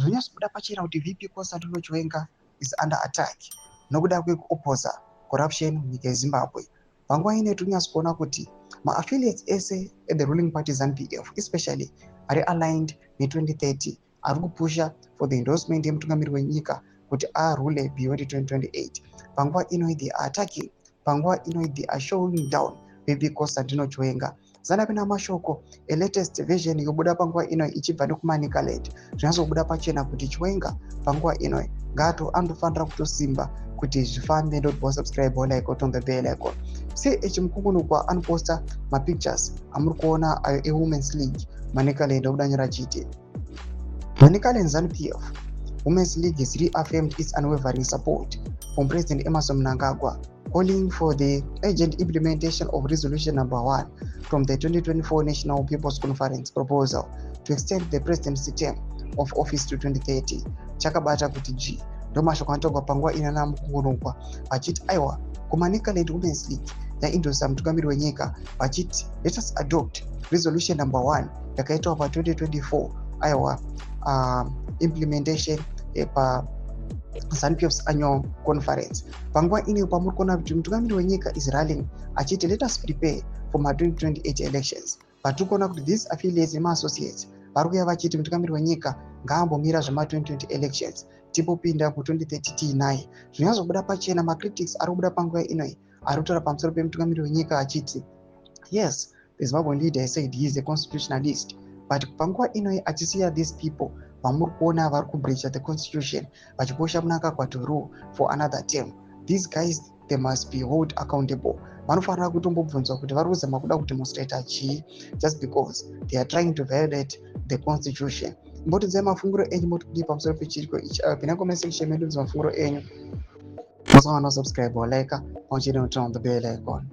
Zvonyatsobuda pachena kuti VP Constantino Chiwenga is under attack nokuda kwekuoposa corruption munyika yeZimbabwe. Panguva ino tiri kunyatsokuona kuti maaffiliates ese ethe ruling party ZANU PF, especially ari aligned ne2030, ari kupusha for the endorsement yemutungamiri wenyika kuti arule beyond 2028. Panguva ino they are attacking, panguva ino they are showing down VP Constantino Chiwenga. Zanapinda mashoko elatest version yobuda panguva ino ichibva nekuManicaland. Zvinyatsokubuda pachena kuti Chiwenga panguva ino ngato anotofanira kutosimba kuti zvifambe. Ndoti subscribe, like, on the bell icon. Ch Mukungunugwa anoposta mapictures amuri kuona ayo eWomen's League Manicaland, okudanyira chiti Manicaland ZANU PF Women's League has reaffirmed its unwavering support from President Emmerson Mnangagwa, calling for the urgent implementation of resolution number 1 from the 2024 National People's Conference proposal to extend the presidency term of office to 2030. Chakabata kuti g ndo mashoko anotaurwa panguva ina naMukungunugwa vachiti aiwa, kuManicaland Women's League yaindosa mutungamiri wenyika vachiti let us adopt resolution number 1 yakaitwa pa2024, aiwa, implementation pa ZANU PF's annual conference. Panguva ino pamuri kuona kuti mutungamiri wenyika is rallying achiti let us prepare for ma2028 elections, but tiri kuona kuti these affiliates nemaassociates vari kuuya vachiti mutungamiri wenyika ngaambomira zvema2020 elections, timbopinda mu2030 tiinaye. Zvinyatsobuda pachena, macritics ari kubuda panguva inoi ari kutaura pamusoro pemutungamiri wenyika achiti yes, the Zimbabwean leader said he is a constitutionalist, but panguva inoi achisiya these people vamuri kuona vari kubreacha the constitution vachipusha Mnangagwa to rule for another term. These guys, they must be hold accountable. Vanofanira kutombobvunzwa kuti vari kuzama kuda kudemonstrata chii just because they are trying to violate the constitution. Mbotidzai mafungiro enyu, moti kudii pamusoro pechiriko ichi? Pinda comment section medu, mafungiro enyu. Musawana subscribe, like, pamwe chete noturn on the bell icon.